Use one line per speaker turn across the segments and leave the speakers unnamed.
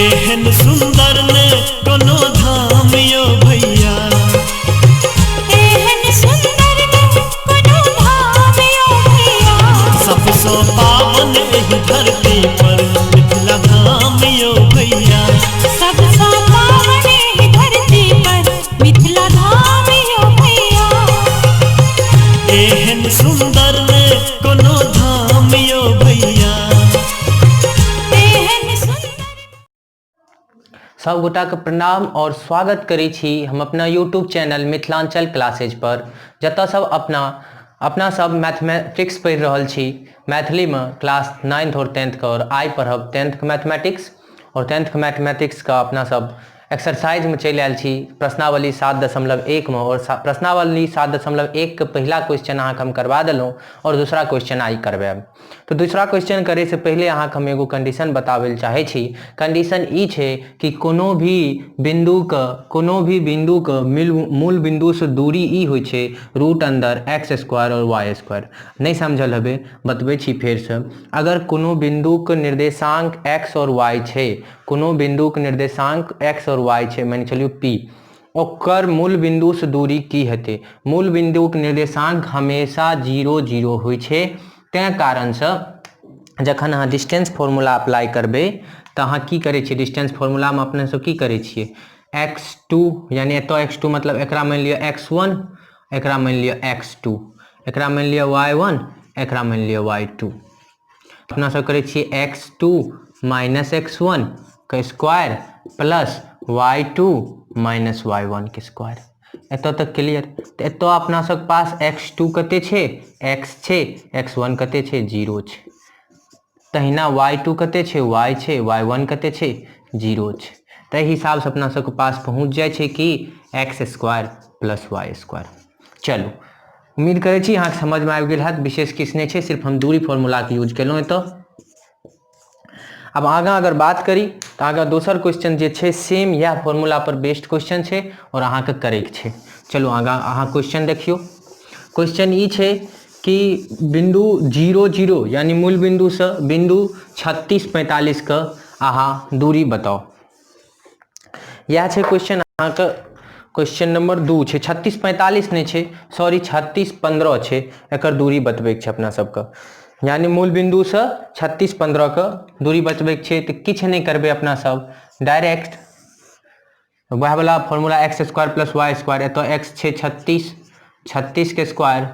एहन सुंदर ने कोनो धाम यो भैया।
एहन सुंदर ने कोनो धाम यो भैया।
सबसँ पावन एहि धरती पर मिथिला धाम यो भैया।
सबसँ पावन एहि धरती पर मिथिला धाम यो भैया।
एहन सुंदर ने कोनो धाम यो भैया।
एहन सुंदर।
सब गोटाके प्रणाम और स्वागत करै छी हम अपना यूट्यूब चैनल मिथिलांचल क्लासेज पर, जतऽ सब अपना अपना सब मैथमेटिक्स पढ़ि रहल छी मैथिलीमे क्लास नाइन्थ और टेंथके। और आइ पढ़ब टेंथके मैथमेटिक्स, और टेंथके मैथमेटिक्सके अपना सब एक्सरसाइजमे चलि आयल छी प्रश्नावली 7.1 मे। और प्रश्नावली 7.1 के पहिला क्वेश्चन अहाँके हम करबा देलहुँ और दूसरा क्वेश्चन आइ करबायब। तऽ दूसरा क्वेश्चन करैसँ पहिले अहाँके हम एगो कंडीशन बताबै लए चाहै छी। कंडीशन ई छै कि कोनो भी बिन्दुके, कोनो भी बिन्दुके मूल बिन्दुसँ दूरी ई होइ छै रूट अन्दर एक्स स्क्वायर आओर वाई स्क्वायर। नहि समझल हेबै, बतबै छी फेरसँ। अगर कोनो बिन्दुके निर्देशांक एक्स आओर वाई छै, कोनो बिन्दुके निर्देशांक एक्स आओर वाई छै, मानि चलियौ पी, ओकर मूल बिन्दुसँ दूरी की हेतै? मूल बिन्दुके निर्देशांक हमेशा 0 0 होइ छै। तैँ कारणसँ जखन अहाँ डिस्टेंस फॉर्मूला अप्लाई करबै तऽ अहाँ की करै छियै? डिस्टेंस फॉर्मूलामे अपने सब की करै छियै? एक्स टू, यानी एतऽ एक्स टू मतलब एकरा मानि लिअ एक्स वन, एकरा मानि लिअ एक्स टू, एकरा मानि लिअ वाई वन, एकरा मानि लिअ वाई टू। अपना सब करै छियै एक्स टू माइनस एक्स वन के square plus Y two minus Y one के स्क्वायर। एतऽ तक क्लियर? तऽ एतऽ अपना सबके पास एक्स टू कते छै? एक्स छै। एक्स वन कते छै? जीरो छै। तहिना वाई टू कते छै? वाई छै। वाई वन कते छै? जीरो छै। ताहि हिसाबसँ अपना सबके पास पहुँच जाइ छै कि x square plus Y square. चलू, उम्मीद करै छी अहाँके समझमे आबि गेल हैत। विशेष किछु नहि छै, सिर्फ हम दूरी फॉर्मूलाके यूज केलहुँ एतऽ। आब आगाँ अगर बात करी तऽ आगाँ दोसर क्वेश्चन जे छै, सेम इएह फॉर्मूला पर बेस्ड क्वेश्चन छै आओर अहाँके करैके छै। चलू, आगाँ अहाँ क्वेश्चन देखियौ। क्वेश्चन ई छै कि बिन्दु 0 0, यानी मूल बिन्दुसँ बिन्दु 36 45के अहाँ दूरी बताउ। इएह छै क्वेश्चन अहाँके। क्वेश्चन नंबर 2 छै, 36 45 नहि छै, सॉरी, 36 15 छै। एकर दूरी बतबैके छै अपना सबके, यानी मूल बिन्दुसँ 36 15के दूरी बतबैके छै। तऽ किछु नहि करबै अपना सब, डायरेक्ट वएह वाला formula, x square plus Y square. एतऽ एक्स छै 36, 36के स्क्वायर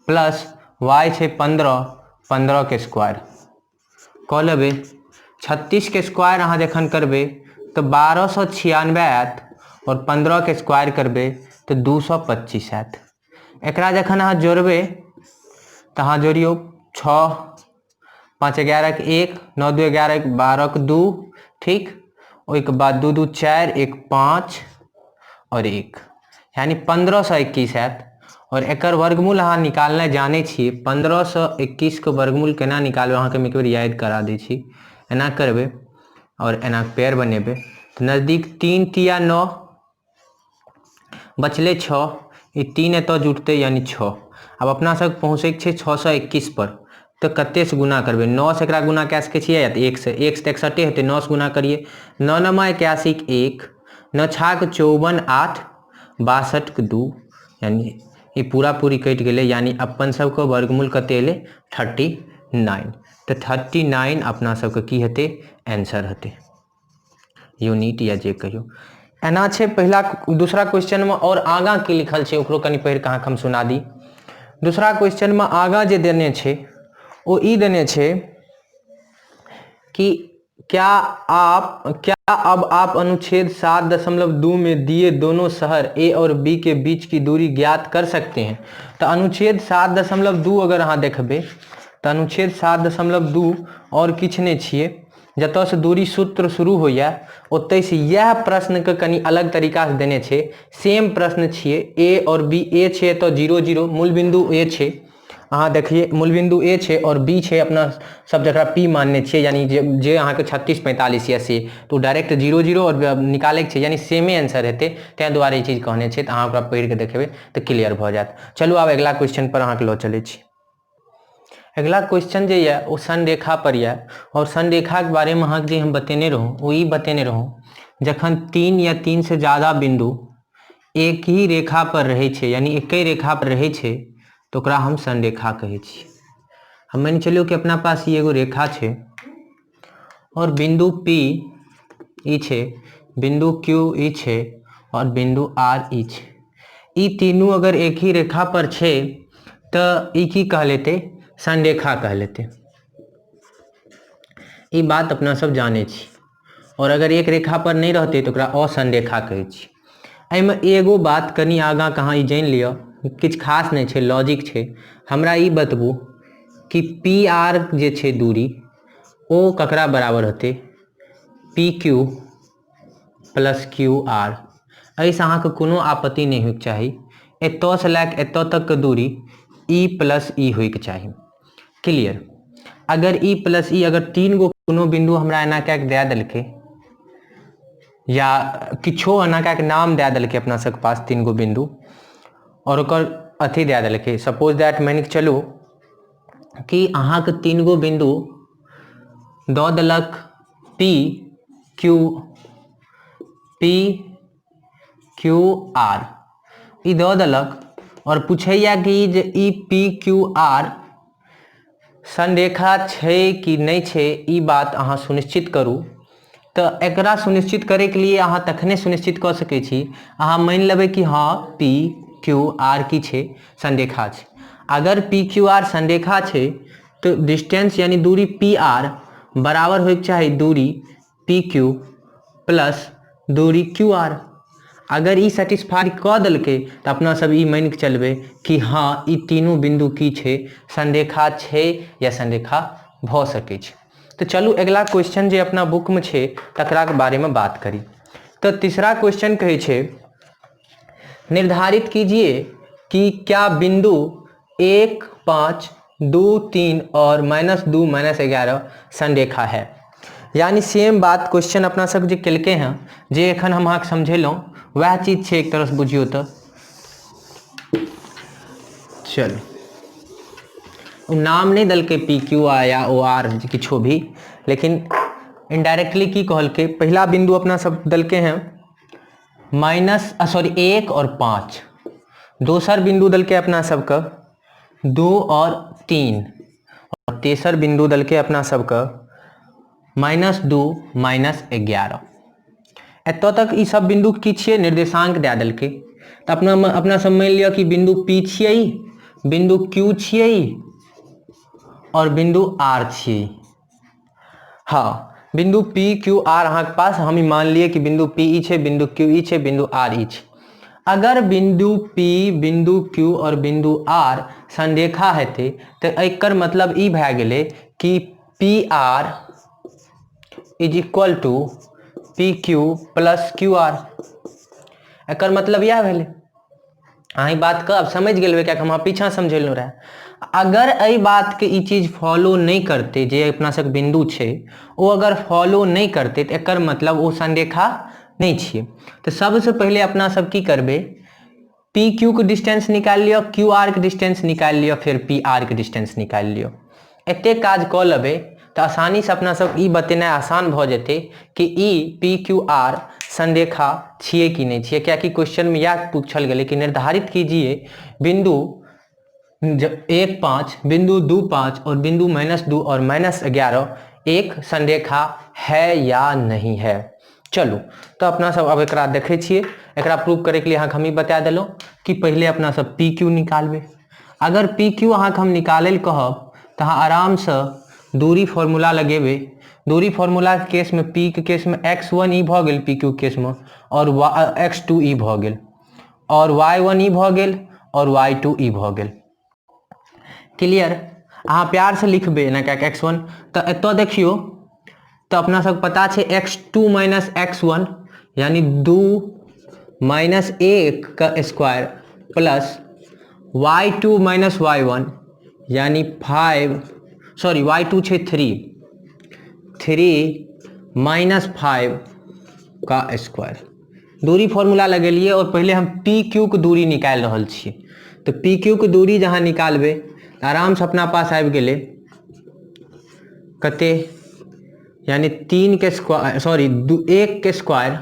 प्लस वाई छै 15, 15के स्क्वायर कऽ लेबै। 36के स्क्वायर अहाँ जखन करबै तऽ 1296 आयत आओर 15के स्क्वायर करबै तऽ 225 आयत। एकरा जखन अहाँ जोड़बै तऽ अहाँ जोड़ियौ, 6 5 11 1, 9 2 11, 12 2, ठीक? ओहिके बाद 2 2 4, 1 5 आओर 1, यानी 1521 आयत। आओर एकर वर्गमूल अहाँ निकालनाइ जानै छियै। 1521के वर्गमूल केना निकालबै, अहाँके हम एक बेर याद करा दै छी। एना करबै आओर एना पेड़ बनेबै तऽ नजदीक 3 तिया 9, बचलै 6, ई 3 एतऽ जुटतै, यानी 6। आब अपना सबके पहुँचैके छै 621 पर, तऽ कतेसँ गुना करबै? 9सँ एकरा गुना कए सकै छियै या तऽ 1सँ? 1सँ तऽ 61 हेतै। 9सँ गुना करियै, 9 नमा 81के 1, 9 छाक 54, 8 62के 2, यानी ई पूरा पूरी कटि गेलै। यानी अपन सबके वर्गमूल कते एलै? 39। तऽ 39 अपना सबके की हेतै? एन्सर हेतै, यूनिट या जे कहियौ। एना छै पहिला। दूसरा क्वेश्चनमे आओर आगाँ की लिखल छै, ओकरो कनि पढ़ि कऽ अहाँके हम सुना दी। दूसरा क्वेश्चनमे आगाँ जे देने छै, ओ ई देने छै कि क्या अब आप अनुच्छेद 7.2 में दिए दोनों शहर ए और बी के बीच की दूरी ज्ञात कर सकते हैं? तऽ अनुच्छेद 7.2 अगर अहाँ देखबै तऽ अनुच्छेद 7.2 आओर किछु नहि छियै, जतऽसँ दूरी सूत्र शुरू होइए ओतहिसँ इएह प्रश्नके कनि अलग तरीकासँ देने छै। सेम प्रश्न छियै। ए आओर बी, ए छै एतऽ 0 0, मूल बिन्दु ए छै। अहाँ देखिए, मूल बिन्दु ए छै आओर बी छै अपना सब जकरा पी मानने छियै, यानी जे जे अहाँके 36 45 यऽ से तऽ ओ डायरेक्ट 0 0 आओर निकालैके छै, यानी सेमे आंसर हेतै। ताहि दुआरे ई चीज कहने छै। तऽ अहाँ ओकरा पढ़ि कऽ देखेबै तऽ क्लियर भऽ जायत। चलू, आब अगिला क्वेश्चन पर अहाँके लऽ चलै छी। अगिला क्वेश्चन जे यऽ ओ संरेखा पर यऽ और संरेखाके बारेमे अहाँके जे हम बतेने रहूँ ओ ई बतेने रहूँ, जखन 3 या 3 से ज़्यादा बिंदु एक ही रेखा पर रहै छै, यानी एके रेखा पर रहै छै, तऽ ओकरा हम संरेखा कहै छियै। हम मानि चलियौ कि अपना पास ई एगो रेखा छै और बिंदु P ई छै, बिंदु Q ई छै और बिंदु R ई छै। ई तीनू अगर एक ही रेखा पर छै तऽ ई की कहलेतै? संरेखा कहलेतै। ई बात अपना सब जानै छी। और अगर एक रेखा पर नहि रहतै तऽ ओकरा असंरेखा कहै छी। एहिमे एगो बात कनि आगाँ कहाँ ई जानि लिअ, किछु खास नहि छै, लॉजिक छै। हमरा ई बतबू कि पी आर जे छै दूरी ओ ककरा बराबर होतै? P Q plus Q R. एहिसँ अहाँके कोनो आपत्ति नहि होइके चाही। एतऽसँ लए कऽ एतऽ तकके दूरी ई प्लस ई होइके चाही। क्लियर? अगर ई प्लस ई अगर 3 गो कोनो बिंदु हमरा एना कए कऽ दए देलकै या किछो एना कए कऽ नाम दए देलकै अपना सबके पास 3 गो बिंदु और ओकर अथी दए देलकै, सपोज that मानि कऽ चलू कि अहाँके 3 गो बिंदु दऽ देलक P Q P Q R, ई दऽ देलक और पूछैया कि जे ई पी क्यू आर संरेखा छै कि नहि छै, ई बात अहाँ सुनिश्चित करू। तऽ एकरा सुनिश्चित करैके लिए अहाँ तखने सुनिश्चित कऽ सकै छी, अहाँ मानि लेबै कि हँ पी क्यू आर की छै, संरेखा छै। अगर पी क्यू आर संरेखा छै तऽ डिस्टेंस यानी दूरी पी आर बराबर होइके चाही दूरी पी क्यू प्लस दूरी क्यू आर। अगर ई सेटिस्फाई कऽ देलकै तऽ अपना सब ई मानि कऽ चलबै कि हँ ई तीनू बिंदु की छै, संरेखा छै या संरेखा भऽ सकै छै। तऽ चलू अगिला क्वेश्चन जे अपना बुकमे छै तकराके बारेमे बात करी। तऽ तीसरा क्वेश्चन कहै छै, निर्धारित कीजिए कि क्या बिंदु 1 5 2 3 और -2 -11 संरेखा है। यानी सेम बात क्वेश्चन अपना सब जे केलकै हँ, जे एखन हम अहाँके समझेलहुँ वएह चीज छै एक तरहसँ बुझियौ तऽ। चलू नाम नहि देलकै पी क्यू आर या ओ आर किछो भी, लेकिन इनडायरेक्टली की कहलकै, पहिला बिंदु अपना सब देलकै हँ 1 और 5, दोसर बिंदु देलकै अपना सबके 2 और 3, और तेसर बिंदु देलकै अपना सबके -2 -11। एतऽ तक ई सब बिंदु की छियै, निर्देशांक दए देलकै। तऽ अपना सब मानि लिअ कि बिंदु पी छियै, बिंदु क्यू छियै और बिंदु आर छियै। हाँ, बिंदु पी क्यू आर अहाँके पास, हम ई मान लिए कि बिंदु पी ई छै, बिंदु क्यू ई छै, बिंदु आर ई छै। अगर बिंदु पी, बिंदु क्यू और बिंदु आर संरेखा हेतै तऽ एकर मतलब ई भए गेलै कि P R is equal to P Q plus Q R. एकर मतलब इएह भेलै। अहाँ ई बातके आब समझि गेल हेबै, कियाकि हम अहाँ पीछाँ समझेलहुँ रहए। अगर एहि बातके ई चीज फॉलो नहि करतै, जे अपना सबके बिन्दु छै ओ अगर फॉलो नहि करतै तऽ एकर मतलब ओ संरेखा नहि छियै। तऽ सबसँ पहिले अपना सब की करबै, पी क्यू के डिस्टेंस निकालि लिअ, क्यू आर के डिस्टेंस निकालि लिअ, फेर पी आर के डिस्टेंस निकालि लिअ। एतेक काज कऽ लेबै तऽ आसानीसँ अपना सब ई बतेनाइ आसान भऽ जेतै कि ई पी क्यू आर संरेखा छियै कि नहि छियै। कियाकि क्वेश्चनमे इएह पूछल गेलै कि निर्धारित कीजिए बिंदु 1 5, बिंदु 2 5 और बिंदु -2 और -11 एक संरेखा है या नहीं है। चलू तऽ अपना सब अब एकरा देखै छियै। एकरा प्रूव करैके लिए अहाँके हम ई बता देलहुँ कि पहिले अपना सब पी क्यू निकालबै। अगर पी क्यू अहाँके हम निकालै लए कहब तऽ अहाँ आरामसँ दूरी फॉर्मूला लगेबै। दूरी फॉर्मूलाके केसमे पी के केसमे एक्स वन ई भऽ गेल पी क्यू के केसमे, और एक्स टू ई भऽ गेल, और वाई वन ई भऽ गेल, और वाई टू ई भऽ गेल। क्लियर? अहाँ प्यारसँ लिखबै एना कए कऽ एक्स वन। तऽ एतऽ देखियौ तऽ अपना सबके पता छै X two minus X one यानी 2 माइनस 1 का square plus Y two minus Y one यानी वाई टू छै थ्री माइनस 5 का स्क्वायर। दूरी फॉर्मूला लगेलियै और पहिले हम पी क्यू के दूरी निकालि रहल छियै। तऽ पी क्यू के दूरी जहाँ निकालबै आरामसँ अपना पास आबि गेलै कते, यानी 3 के स्क्वायर, सॉरी 1 के स्क्वायर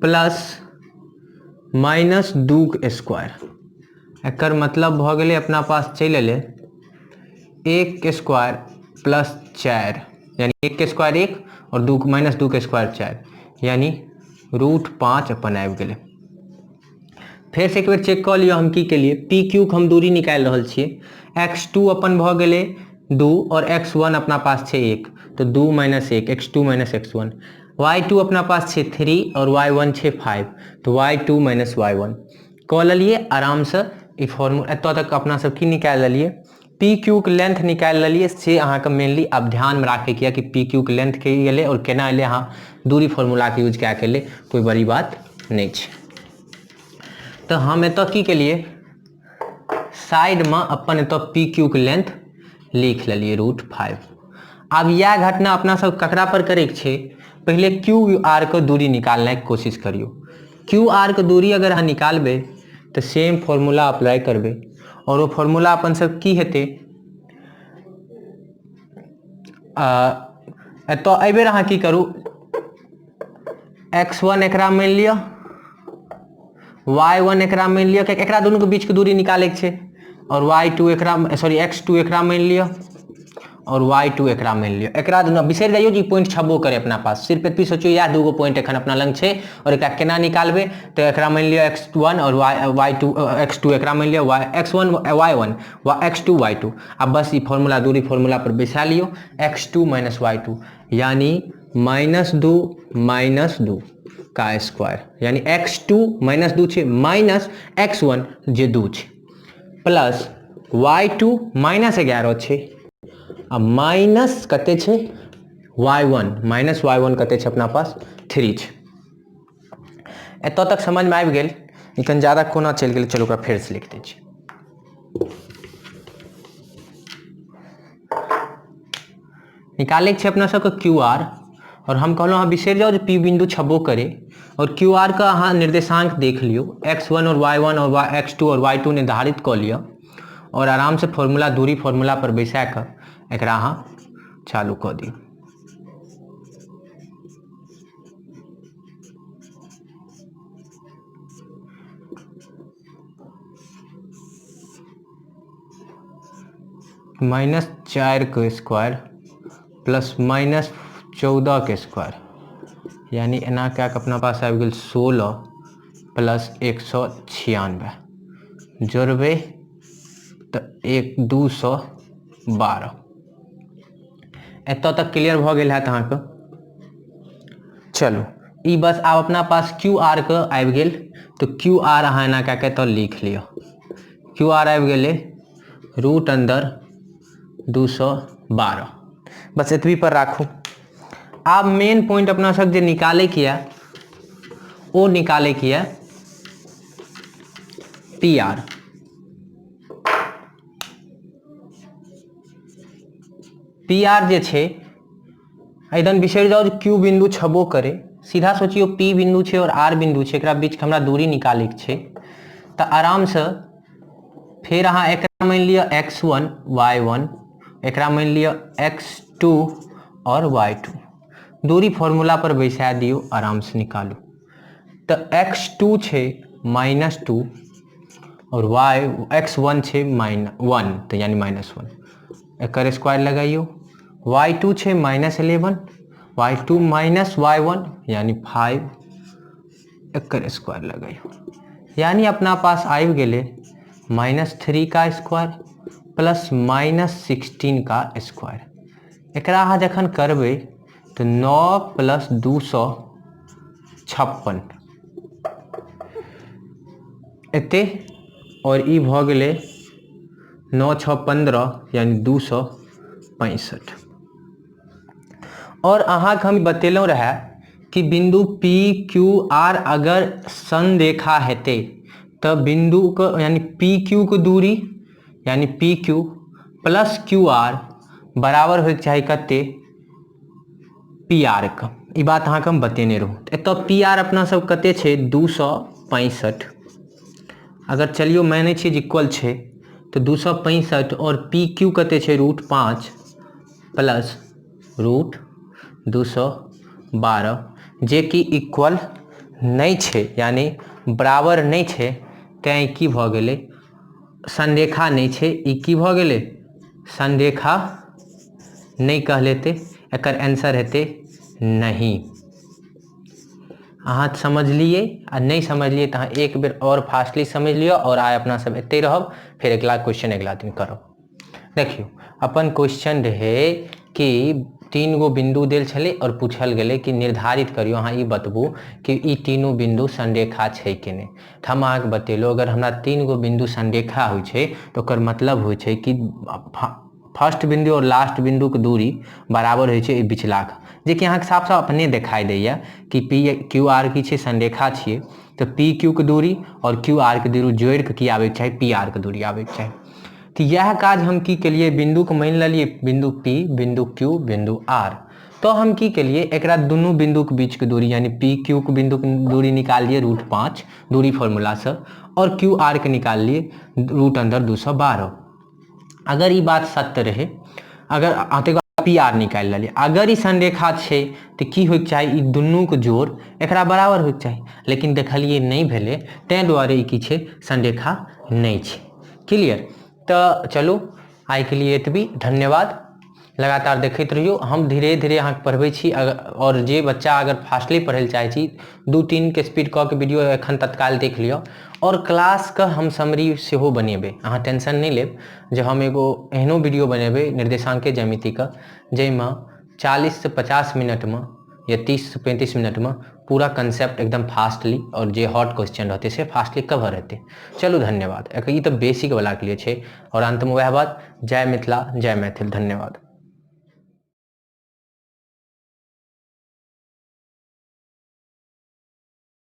प्लस माइनस 2 के स्क्वायर। एकर मतलब भऽ गेलै अपना पास चलि एलै 1 के स्क्वायर प्लस 4, यानी 1 के स्क्वायर 1 और 2 माइनस 2 के स्क्वायर 4, यानी √5 अपन आबि गेलै। फेर से एक बेर चेक कऽ लिअ हम की केलियै। पी क्यू के हम दूरी निकालि रहल छियै, x2 अपन भऽ गेलै 2 और x1 अपना पास छै 1, तऽ 2 minus 1, x2 minus x1। y2 अपना पास छै 3 और y1 छै 5, तऽ y2 minus y1 कऽ लेलियै आरामसँ। ई फॉर्मूला एतऽ तक अपना सब की निकालि लेलियै, पी क्यू के लेंथ निकालि लेलियै। से अहाँके मेनली आब ध्यानमे राखैके यऽ कि पी क्यू के लेंथ के एलै और केना एलै, अहाँ दूरी फॉर्मूलाके यूज कए के एलै, कोइ बड़ी बात नहि छै। तऽ हम एतऽ की केलियै, साइडमे अपन एतऽ पी क्यू के लेंथ लिख लेलियै √5। आब इएह घटना अपना सब ककरा पर करैके छै, पहिले क्यू आर के दूरी निकालनाइके कोशिश करियौ। क्यू आर के दूरी अगर अहाँ निकालबै तऽ सेम फॉर्मूला अप्लाई करबै और ओ फॉर्मूला अपन सब की हेतै, एतऽ एहिबेर अहाँ की करू, x1 एकरा मानि लिअ, y1 एकरा मानि लिअ, कियाकि एकरा दुनूके बीचके दूरी निकालैके छै, और y2 एकरा, सॉरी x2 एकरा मानि लिअ और y2 एकरा मानि लिअ। एकरा दुनू बिसरि जाइयौ जे ई पॉइंट छबो करे अपना पास, सिर्फ एतबी सोचियौ इएह दूगो पॉइंट एखन अपना लग छै और एकरा केना निकालबै, तऽ एकरा मानि लिअ x1 और y2, x2 एकरा मानि लिअ, y x1 y1 वा x2 y2। आ बस ई फॉर्मूला दूरी फॉर्मूला पर बैसा लियौ, x2 minus y2 यानी -2 माइनस 2 का स्क्वायर, यानी x2 minus 2 छै माइनस x1 जे 2 छै प्लस y2 minus 11 छै आ माइनस कते छै y1, minus y1 कते छै अपना पास 3 छै। एतऽ तक समझमे आबि गेल, लेकिन ज्यादा कोना चलि गेल, चलू ओकरा फेरसँ लिख दै छी। निकालैके छै अपना सबके क्यू आर, और हम कहलहुँ अहाँ बिसरि जाउ जे पी बिन्दु छबो करे, और क्यू आर के अहाँ निर्देशांक देख लियौ, x1 और y1 और x2 और y2 निर्धारित कऽ लिअ और आरामसँ फॉर्मूला दूरी फॉर्मूला पर बैसा कऽ एकरा अहाँ चालू कऽ दियौ। माइनस 4 के स्क्वायर प्लस माइनस 14 के स्क्वायर, यानी एना कए कऽ अपना पास आबि गेल 16 प्लस 196, जोड़बै तऽ 1 212। एतऽ तक क्लियर भऽ गेल हैत अहाँके। चलू ई बस आब अपना पास क्यू आर के आबि गेल, तऽ क्यू आर अहाँ एना कए कऽ एतऽ लिख लिअ, क्यू आर आबि गेलै रूट अन्दर 212, बस एतबी पर राखू। आब मेन पॉइंट अपना सब जे निकालैके यऽ ओ निकालैके यऽ P R. P R J छै एदन बिसरि जाउ जे क्यू बिन्दु छबो करे, सीधा सोचियौ पी बिन्दु छै और आर बिन्दु छै, एकरा बीच के हमरा दूरी निकालैके छै, तऽ आरामसँ फेर अहाँ एकरा मानि लिअ x1 y1, एकरा मानि लिअ x2 और y2, दूरी फॉर्मूला पर बैसा दियौ, आरामसँ निकालू। तऽ x2 छै -2 और x1 छै -1, तऽ यानी -1, एकर स्क्वायर लगाइयौ। y2 छै -11, y2 minus y1 यानी 5, एकर स्क्वायर लगाइयौ। यानी अपना पास आबि गेलै -3 का स्क्वायर प्लस -16 का स्क्वायर। एकरा अहाँ जखन करबै तऽ 9 प्लस 256 एते, और ई भऽ गेलै 9 6 15 यानी 265। और अहाँके हम बतेलहुँ रहए कि बिंदु पी क्यू आर अगर समरेखा हेतै तऽ बिंदु के यानी पी क्यू के दूरी यानी P Q plus Q R बराबर होइके चाही कते पी आर के। ई बात अहाँके हम बतेने रहूँ। एतऽ पी आर अपना सब कते छै 265, अगर चलियौ मानै छियै जे इक्वल छै तऽ 265 आओर पी क्यू कते छै रूट 5 प्लस रूट 212, जेकि इक्वल नहि छै, यानि बराबर नहि छै। तैँ ई की भऽ गेलै? संरेखा नहि छै। ई की भऽ गेलै? संरेखा नहि कहलेतै। एकर आंसर हेतै नहि। अहाँ समझलियै आ नहि समझलियै तऽ अहाँ एक बेर आओर फास्टली समझि लिअ आओर आइ अपना सब एतहि रहब, फेर अगिला क्वेश्चन अगिला दिन करब। देखियौ, अपन क्वेश्चन रहै कि तीन गो बिन्दु देल छलै आओर पूछल गेलै कि निर्धारित करियौ, अहाँ ई बतबू कि ई तीनू बिन्दु संरेखा छै कि नहि। तऽ हम अहाँके बतेलहुँ, अगर हमरा तीन गो बिन्दु संरेखा होइ छै तऽ ओकर मतलब होइ छै कि फर्स्ट बिन्दु आओर लास्ट बिन्दुके दूरी बराबर होइ छै एहि बिचलाके, जेकि अहाँके साफ साफ अपने देखाइ दैए कि पी क्यू आर की छै? संरेखा छियै। तऽ पी क्यू के दूरी आओर क्यू आर के दूरी जोड़िकऽ की आबैके चाही? पी आर के दूरी आबैके चाही। तऽ इएह काज हम की केलियै? बिन्दुके मानि लेलियै, बिन्दु पी, बिन्दु क्यू, बिन्दु आर। तऽ हम की केलियै? एकरा दुनू बिन्दुके बीचके दूरी, यानी पी क्यू के बिन्दुके दूरी निकाललियै रूट 5 दूरी फॉर्मूलासँ आओर क्यू आर के निकाललियै रूट अंदर 212। अगर ई बात सत्य रहै, अगर ताहिके बाद पी आर निकालि लेलियै, अगर ई संरेखा छै तऽ की होइके चाही? ई दुनूके जोड़ एकरा बराबर होइके चाही, लेकिन देखलियै नहि भेलै। ताहि दुआरे ई की छै? संरेखा नहि छै। क्लियर? तऽ चलू, आइके लिए एतबी। धन्यवाद। लगातार देखैत रहियौ, हम धीरे धीरे अहाँके पढ़बै छी। आओर जे बच्चा अगर फास्टली पढ़ै लए चाहै छी, 2-3के स्पीड कऽ के वीडियो एखन तत्काल देख लिअ। आओर क्लासके हम समरी सेहो बनेबै, अहाँ टेंशन नहि लेब जे हम एगो एहनो वीडियो बनेबै निर्देशांके ज्यामितिके, जाहिमे 40 से 50 मिनटमे या 30 से 35 मिनटमे पूरा कंसेप्ट एकदम फास्टली आओर जे हॉट क्वेश्चन रहतै से फास्टली कवर हेतै। चलू, धन्यवाद। ई तऽ बेसिक वलाके लिए छै। आओर अन्तमे वएह बात, जय मिथिला, जय मैथिल। धन्यवाद।